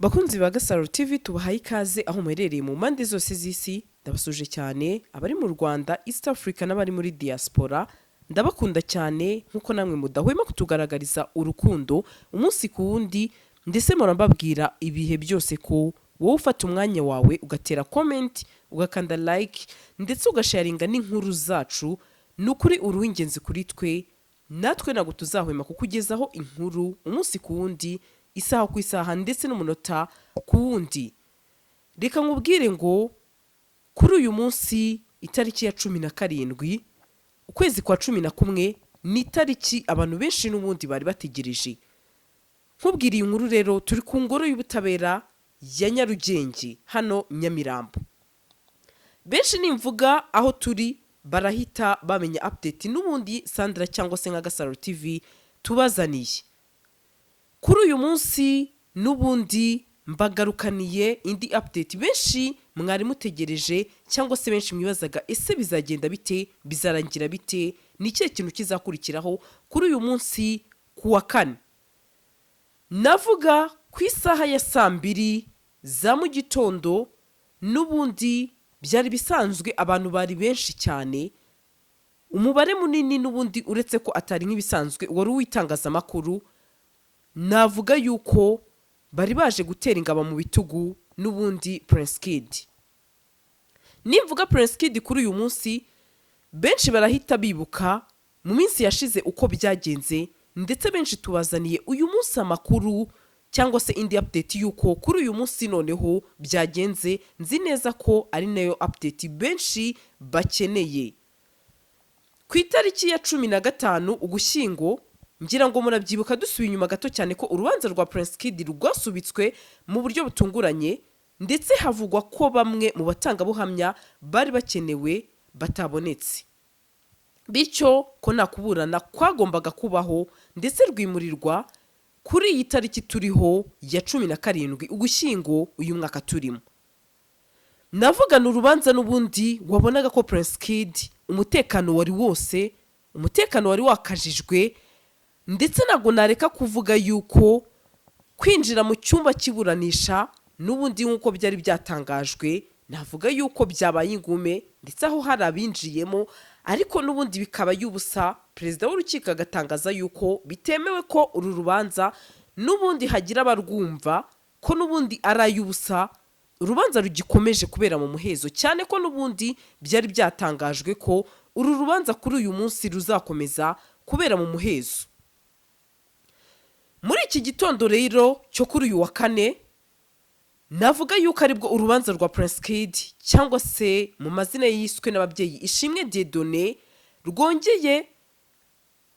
Bakunzi ba Gasaro TV, tubahaye ikaze aho muherereye mu mpande zose z'isi. Ndabasuje cyane abari mu Rwanda, East Africa n'abari muri diaspora. Ndabakunda cyane nk'uko namwe mudahwema kutugaragariza urukundo umunsi ku wundi. Ndetse mpora mbabwira ibihe byose ko wowe ufata umwanya wawe ugatera comment, ugakanda like, ndetse ugasharinga n'inkuru zacu, ni ukuri uri uw'ingenzi kuri twe. Natwe ntabwo tuzahwema kukugezaho inkuru umunsi ku wundi, isaha ku isaha, ndetse n'umunota ku wundi. Reka nkubwire ngo kuri uyu munsi, itariki ya 17 ukwezi kwa 11, ni itariki abantu benshi n'ubundi bari bategereje. Nkubwira iyi nkuru rero, turi ku Ngoro y'Ubutabera ya Nyarugenge hano Nyamirambo. Benshi nimvuga aho turi barahita bamenya update n'ubundi Sandra cyangwa se nka Gasaro TV tubazaniye kuri uyu munsi. N'ubundi mbagarukaniye indi update benshi mwari mutegereje, cyangwa se benshi mwibazaga: ese bizagenda bite? Bizarangira bite? Ni ikihe kintu kizakurikiraho? Kuri uyu munsi ku wa kane, navuga ku isaha ya saa 2 za mu gitondo, n'ubundi byari bisanzwe, abantu bari benshi cyane, umubare munini n'ubundi, uretse ko atari nk'ibisanzwe, wari uw'itangazamakuru. Navuga yuko bari baje gutera ingabo mu bitugu n'ubundi Prince Kid. Nimvuga Prince Kid kuri uyu munsi, benshi barahita bibuka mu minsi yashize uko byagenze. Ndetse benshi tubazaniye uyu munsi amakuru cyangwa se indi update y'uko kuri uyu munsi noneho byagenze. Nzi neza ko ari nayo update benshi bakeneye. Ku itariki ya 15 Ugushyingo, ngira ngo murabyibuka, dusubiye inyuma gato cyane, ko urubanza rwa Prince Kid rwasubitswe mu buryo butunguranye, ndetse havugwa ko bamwe mu batangabuhamya bari bakenewe batabonetse, bityo ko nta kuburana kwagombaga kubaho, ndetse rwimurirwa kuri iyi tariki turiho ya 17 Ugushyingo uyu mwaka turimo. Navugana urubanza n'ubundi wabonaga ko Prince Kid umutekano wari wose, umutekano wari wakajijwe. Ndetse ntabwo nareka kuvuga yuko kwinjira mu cyumba cy'iburanisha n'ubundi nk'uko byari byatangajwe, navuga yuko byabaye ingume, ndetse aho hari abinjiyemo ariko n'ubundi bikaba y'ubusa. Perezida w'urukiko agatangaza yuko bitemewe ko uru rubanza n'ubundi hagira abarwumva, ko n'ubundi ari ay'ubusa, urubanza rugikomeje kubera mu muhezo, cyane ko n'ubundi byari byatangajwe ko uru rubanza kuri uyu munsi ruzakomeza kubera mu muhezo. Muri iki gitondo rero cyo kuri uyu wa kane, navuga yuko aribwo urubanza rwa Prince Kid, cyangwa se mu mazina ye yiswe n'ababyeyi Ishimwe Dieudonné, rwongeye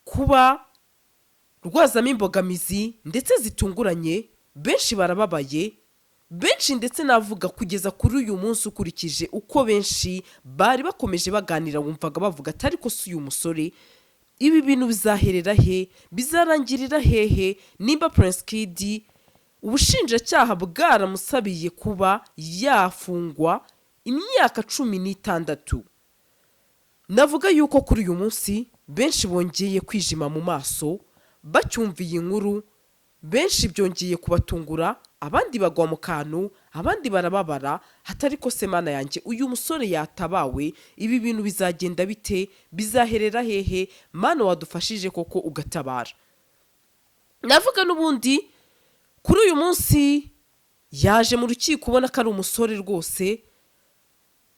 kuba rwazamo imbogamizi ndetse zitunguranye. Benshi barababaye, benshi ndetse navuga kugeza kuri uyu munsi, ukurikije uko benshi bari bakomeje baganira, wumvaga bavuga ati: "Ariko si uyu musore, ibi bintu bizaherera he? Bizarangirira hehe?" Nimba Prince Kid ubushinjacyaha bwaramusabiye kuba yafungwa imyaka 16, navuga yuko kuri uyu munsi benshi bongeye kwijima mu maso bacyumva iyi nkuru. Benshi byongeye kubatungura, abandi bagwa mu kantu, abandi barababara, hatari ko se mana yanjye, uyu musore yatabawe, ibi bintu bizagenda bite? Bizaherera hehe? Mana wadufashije koko ugatabara. Navuga n'ubundi kuri uyu munsi yaje mu rukiko ubona ko ari umusore rwose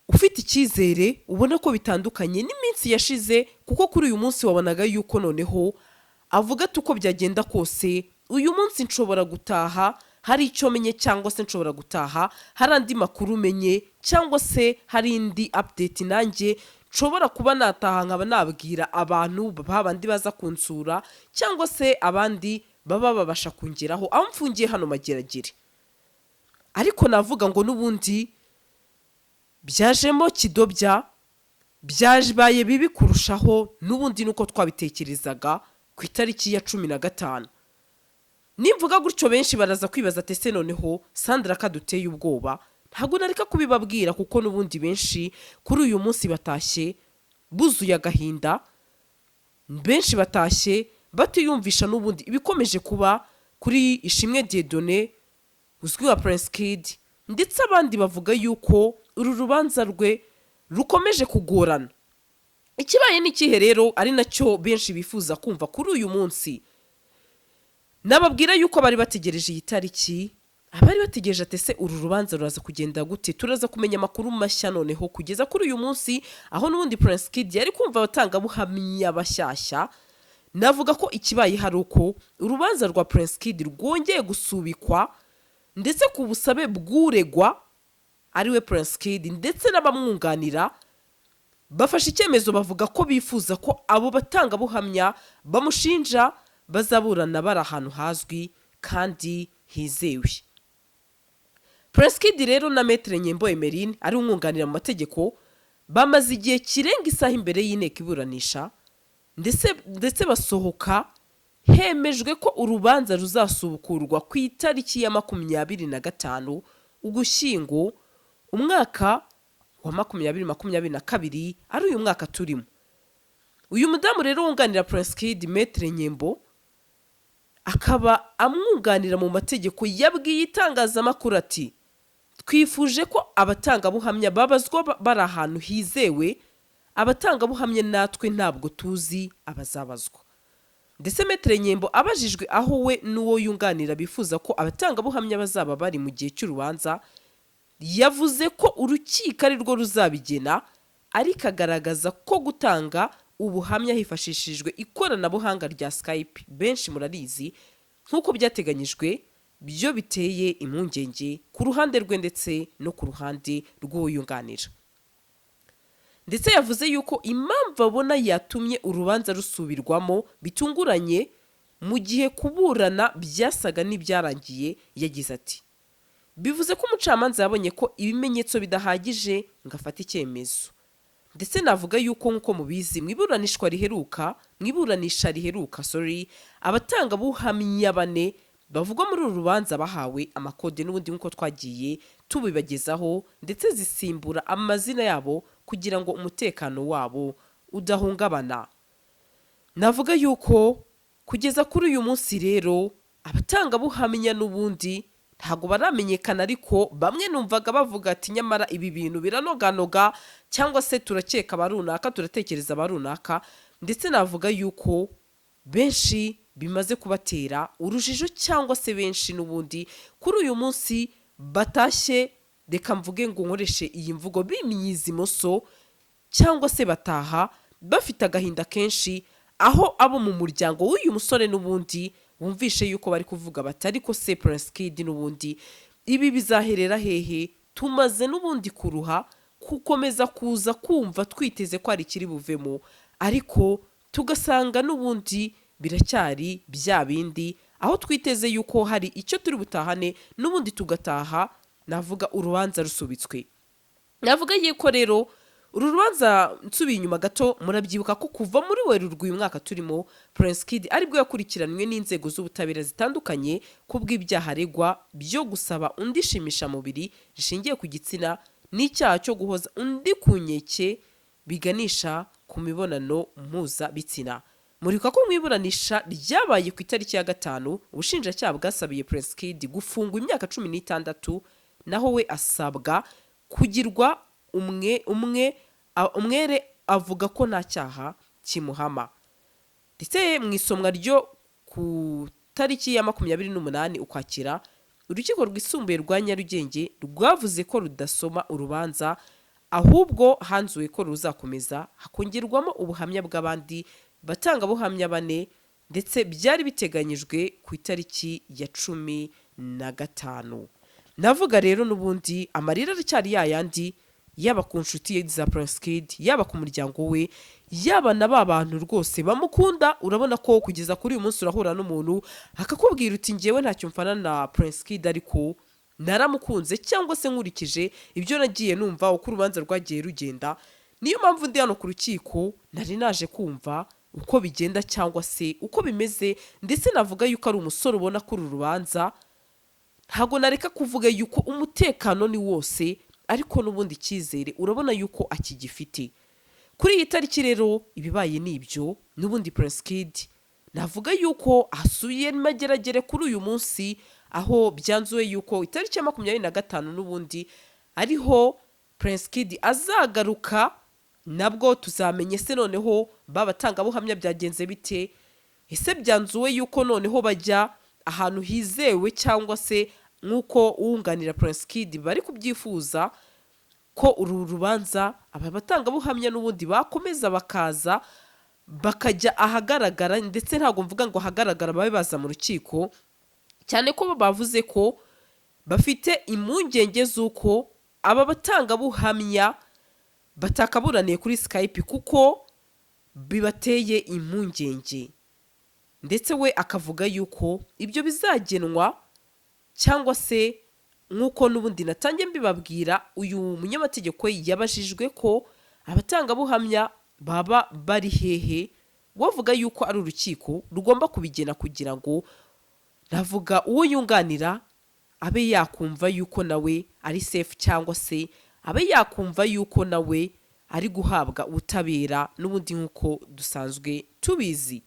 ufite icyizere, ubona ko bitandukanye n'iminsi yashize, kuko kuri uyu munsi wabonaga yuko noneho avuga ati: "Uko byagenda kose, uyu munsi nshobora gutaha hari icyo menye, cyangwa se nshobora gutaha hari andi makuru menye, cyangwa se hari indi update nanjye nshobora kuba nataha nkaba nabwira abantu babandi baza kunsura, cyangwa se abandi baba babasha kungeraho aho mfungiye hano Mageragere." Ariko navuga ngo n'ubundi byajemo kidobya, byabaye bibi kurushaho n'ubundi nuko twabitekerezaga ku itariki ya 15. Nimvuga gutyo, benshi baraza kwibaza ati: "Ese noneho Sandra kaduteye ubwoba?" Ntabwo nareka kubibabwira, kuko n'ubundi benshi kuri uyu munsi batashye buzuye agahinda, benshi batashye batiyumvisha n'ubundi ibikomeje kuba kuri Ishimwe Dieudonné. uzwi nka Prince Kid, ndetse abandi bavuga yuko uru rubanza rwe rukomeje kugorana. Ikibaye ni ikihe rero, ari nacyo benshi bifuza kumva kuri uyu munsi? Nababwira yuko bari bategereje iyi tariki, abari bategereje ati: "Ese uru rubanza ruraza kugenda gute? Turaza kumenya amakuru mashya noneho?" Kugeza kuri uyu munsi, aho n'ubundi Prince Kid yari kumva abatangabuhamya bashyashya, navuga ko ikibaye hari uko urubanza rwa Prince Kid rwongeye gusubikwa, ndetse ku busabe bw'uregwa ariwe Prince Kid ndetse n'abamwunganira, bafashe icyemezo bavuga ko bifuza ko abo batangabuhamya bamushinja bazaburana bari ahantu hazwi kandi hizewe. Prince Kid rero na Maître Nyembo Emeline ari umwunganira mu mategeko bamaze igihe kirenga isaha imbere y'inteko iburanisha, ndetse basohoka hemejwe ko urubanza ruzasubukurwa ku itariki ya 25 Ugushyingo, umwaka wa 2022, ari uyu mwaka turimo. Uyu mudamu rero wunganira Prince Kid, Maître Nyembo, akaba amwunganira mu mategeko, yabwiye itangazamakuru ati: "Twifuje ko abatangabuhamya babazwa bari ahantu hizewe. Abatangabuhamya natwe ntabwo tuzi abazabazwa." Ndetse Maître Nyembo abajijwe aho we n'uwo yunganira bifuza ko abatangabuhamya bazaba bari mu gihe cy'urubanza, yavuze ko urukiko ari rwo ruzabigena, ariko agaragaza ko gutanga ubuhamya hifashishijwe ikoranabuhanga rya Skype, benshi murarizi, nk'uko byateganyijwe, byo biteye impungenge ku ruhande rwe ndetse no ku ruhande rw'uwo yunganira. Ndetse yavuze yuko impamvu abona yatumye urubanza rusubirwamo bitunguranye mu gihe kuburana byasaga n'ibyarangiye, yagize ati: "Bivuze ko umucamanza yabonye ko ibimenyetso bidahagije ngo afate icyemezo." Ndetse navuga yuko, nk'uko mubizi, mu iburanishwa riheruka, mu iburanisha riheruka, sorry, abatangabuhamya bane bavugwa muri uru rubanza bahawe amakode n'ubundi nk'uko twagiye tubibagezaho, ndetse zisimbura amazina yabo kugira ngo umutekano wabo udahungabana. Navuga yuko kugeza kuri uyu munsi rero abatangabuhamya n'ubundi ntabwo baramenyekana, ariko bamwe numvaga bavuga ati: "Nyamara ibi bintu biranoganoga," cyangwa se "turakeka aba runaka, turatekereza aba runaka." Ndetse navuga yuko benshi bimaze kubatera urujijo, cyangwa se benshi n'ubundi kuri uyu munsi batashye, reka mvuge ngo nkoreshe iyi mvugo, bimyiza imoso, cyangwa se bataha bafite agahinda kenshi, aho abo mu muryango w'uyu musore n'ubundi bumvishe yuko bari kuvuga bati: "Ariko se Prince Kid n'ubundi ibi bizaherera hehe? Tumaze n'ubundi kuruha gukomeza kuza kumva twiteze ko hari ikiri buvemo, ariko tugasanga n'ubundi biracyari bya bindi, aho twiteze yuko hari icyo turi butahane, n'ubundi tugataha navuga urubanza rusubitswe." Navuga yuko rero uru rubanza, nsubiye inyuma gato, murabyibuka ko kuva muri Werurwe uyu mwaka turimo, Prince Kid aribwo yakurikiranywe n'inzego z'ubutabera zitandukanye ku bw'ibyaha aregwa byo gusaba undi ishimishamubiri rishingiye ku gitsina n'icyaha cyo guhoza undi ku nkeke biganisha ku mibonano mpuzabitsina. Muribuka ko mu iburanisha ryabaye ku itariki ya 5, ubushinjacyaha bwasabiye Prince Kid gufungwa imyaka 16, naho we asabwa kugirwa umwe umwe umwere, avuga ko nta cyaha kimuhama. Ndetse mu isomwa ryo ku tariki ya 28 Ukwakira, Urukiko Rwisumbuye rwa Nyarugenge rwavuze ko rudasoma urubanza, ahubwo hanzuwe ko ruzakomeza hakongerwamo ubuhamya bw'abandi batangabuhamya bane, ndetse byari biteganyijwe ku itariki ya 15. Navuga rero n'ubundi amarira aracyari yayandi, yaba ku nshuti za Prince Kid, yaba ku muryango we, yaba na ba bantu rwose bamukunda. Urabona ko kugeza kuri uyu munsi urahura n'umuntu akakubwira uti: "Ngewe ntacyo mfana na Prince Kid, ariko naramukunze," cyangwa se "nkurikije ibyo nagiye numva uko urubanza rwagiye rugenda, niyo mpamvu ndi hano ku rukiko, nari naje kumva uko bigenda cyangwa se uko bimeze." Ndetse navuga yuko ari umusore ubona ko uru rubanza, ntabwo nareka kuvuga yuko umutekano ni wose, ariko n'ubundi icyizere urabona yuko akigifite. Kuri iyi tariki rero ibibaye ni ibyo. N'ubundi Prince Kid navuga yuko asubiye Mageragere kuri uyu munsi, Aho byanzuwe yuko itariki ya 25 n'ubundi ariho Prince Kid azagaruka. Nabwo tuzamenye se noneho babatangabuhamya byagenze bite? Ese byanzuwe yuko noneho bajya ahantu hizewe, cyangwa se nk'uko uwunganira Prince Kid bari kubyifuza ko uru rubanza aba batangabuhamya n'ubundi bakomeza bakaza bakajya ahagaragara? Ndetse ntabwo mvuga ngo ahagaragara babe baza mu rukiko, cyane ko bo bavuze ko bafite impungenge z'uko aba batangabuhamya batakaburaniye kuri Skype kuko bibateye impungenge. Ndetse we akavuga yuko ibyo bizagenwa, cyangwa se nk'uko n'ubundi natangiye mbibabwira, uyu munyamategeko yabajijwe ko abatangabuhamya baba bari hehe, wavuga yuko ari urukiko rugomba kubigena kugira ngo, navuga, uwo yunganira abe yakumva yuko nawe ari safe, cyangwa se abe yakumva yuko nawe ari guhabwa ubutabera n'ubundi nk'uko dusanzwe tubizi.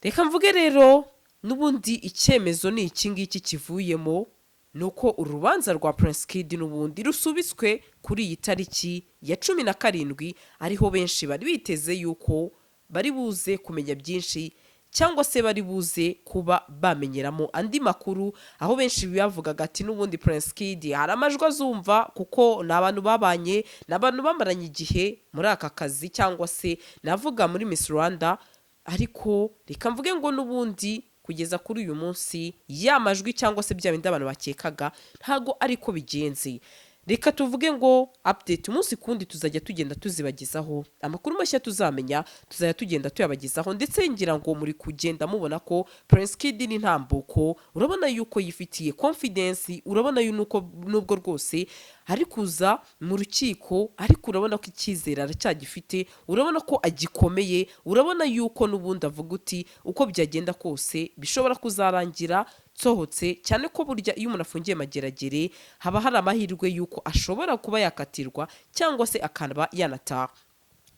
Reka mvuge rero n'ubundi icyemezo ni iki ngiki kivuyemo, ni uko urubanza rwa Prince Kid n'ubundi rusubitswe kuri iyi tariki ya 17, ariho benshi bari biteze yuko bari buze kumenya byinshi, cyangwa se bari buze kuba bamenyeramo andi makuru, aho benshi bavugaga ati n'ubundi Prince Kid hari amajwi azumva, kuko ni abantu babanye, ni abantu bamaranye igihe muri aka kazi, cyangwa se navuga muri Miss Rwanda. Ariko reka mvuge ngo n'ubundi kugeza kuri uyu munsi ya majwi cyangwa se bya bindi abantu bakekaga ntago ariko bigenze. Reka tuvuge ngo update umunsi kundi tuzajya tugenda tuzibagezaho, amakuru mashya tuzamenya tuzajya tugenda tuyabagezaho. Ndetse ngira ngo muri kugenda mubona ko Prince Kid n'intambuko, urabona yuko yifitiye confidence, urabona yuko nubwo rwose ari kuza mu rukiko, ariko urabona ko icyizere aracyagifite, urabona ko agikomeye, urabona yuko n'ubundi avuga uti uko byagenda kose bishobora kuzarangira nsohotse, cyane ko burya iyo umuntu afungiye Mageragere haba hari amahirwe y'uko ashobora kuba yakatirwa cyangwa se akaba yanataha.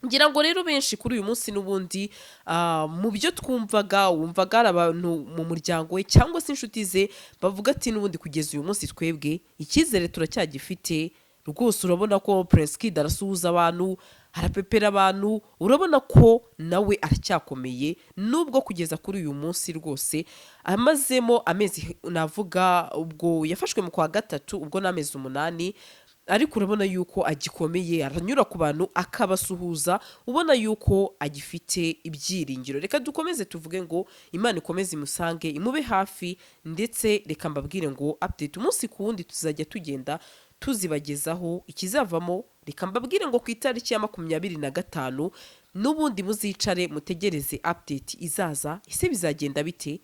Ngira ngo rero benshi kuri uyu munsi n'ubundi mu byo twumvaga, wumvaga hari abantu mu muryango we cyangwa se inshuti ze bavuga ati n'ubundi kugeza uyu munsi twebwe icyizere turacyagifite rwose. Urabona ko Prince Kid arasuhuza abantu, arapepera abantu, urabona ko nawe aracyakomeye, nubwo kugeza kuri uyu munsi rwose amazemo amezi, navuga ubwo yafashwe mu kwa gatatu, ubwo ni amezi 8, ariko urabona yuko agikomeye, aranyura ku bantu akabasuhuza, ubona yuko agifite ibyiringiro. Reka dukomeze tuvuge ngo Imana ikomeze imusange, imube hafi. Ndetse reka mbabwire ngo update umunsi ku wundi tuzajya tugenda tuzibagezaho ikizavamo. Reka mbabwire ngo ku itariki ya 25 n'ubundi muzicare mutegereze update izaza. Ese bizagenda bite?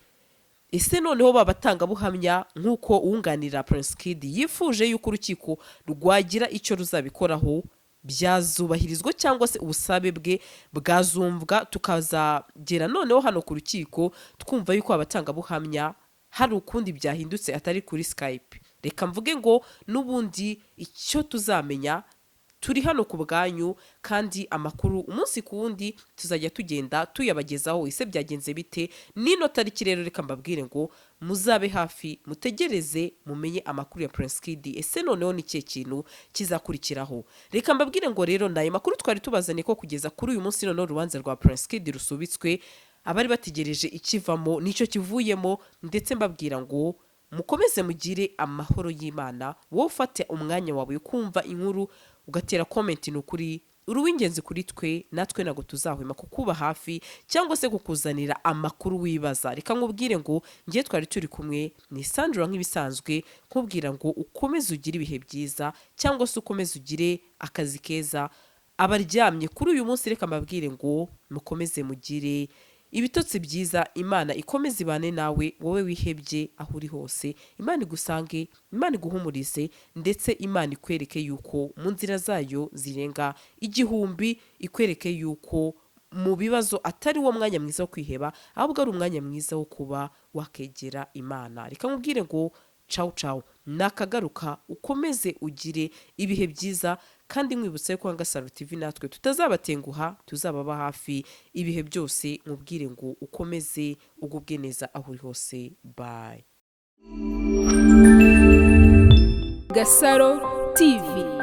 Ese noneho babatangabuhamya nk'uko uwunganira Prince Kid yifuje yuko urukiko rwagira icyo ruzabikoraho, byazubahirizwa, cyangwa se ubusabe bwe bwazumvwa, tukazagera noneho hano ku rukiko twumva yuko abatangabuhamya hari ukundi byahindutse atari kuri Skype? Reka mvuge ngo n'ubundi icyo tuzamenya turi hano ku bwanyu, kandi amakuru umunsi ku wundi tuzajya tugenda tuyabagezaho. Ese byagenze bite n'ino tariki? Rero reka mbabwire ngo muzabe hafi, mutegereze, mumenye amakuru ya Prince Kid. Ese noneho ni ikihe kintu kizakurikiraho? Reka mbabwire ngo rero ni ayo makuru twari tubazaniye, ko kugeza kuri uyu munsi noneho urubanza rwa Prince Kid rusubitswe, abari bategereje ikivamo nicyo kivuyemo. Ndetse mbabwira ngo mukomeze mugire amahoro y'Imana. Wowe ufate umwanya wawe kumva inkuru ugatera comment, ni ukuri uri uw'ingenzi kuri twe. Natwe ntabwo tuzahwema kukuba hafi cyangwa se kukuzanira amakuru wibaza. Reka nkubwire ngo ngiye twari turi kumwe ni Sandra nk'ibisanzwe, nkubwira ngo ukomeze ugire ibihe byiza, cyangwa se ukomeze ugire akazi keza. Abaryamye kuri uyu munsi, reka mbabwire ngo mukomeze mugire ibitotsi byiza, Imana ikomeze ibane nawe. Wowe wihebye aho uri hose, Imana igusange, Imana iguhumurize, ndetse Imana ikwereke yuko mu nzira zayo zirenga igihumbi, ikwereke yuko mu bibazo atari wo mwanya mwiza wo kwiheba, ahubwo ari umwanya mwiza wo kuba wakegera Imana. Reka nkubwire ngo cawu cawu, nakagaruka, ukomeze ugire ibihe byiza. Kandi nkwibutsa ko Gasaro TV natwe tutazabatenguha, tuzababa hafi ibihe byose. Nkubwire ngo ukomeze ugubwe neza aho uri hose. Bye. Gasaro TV.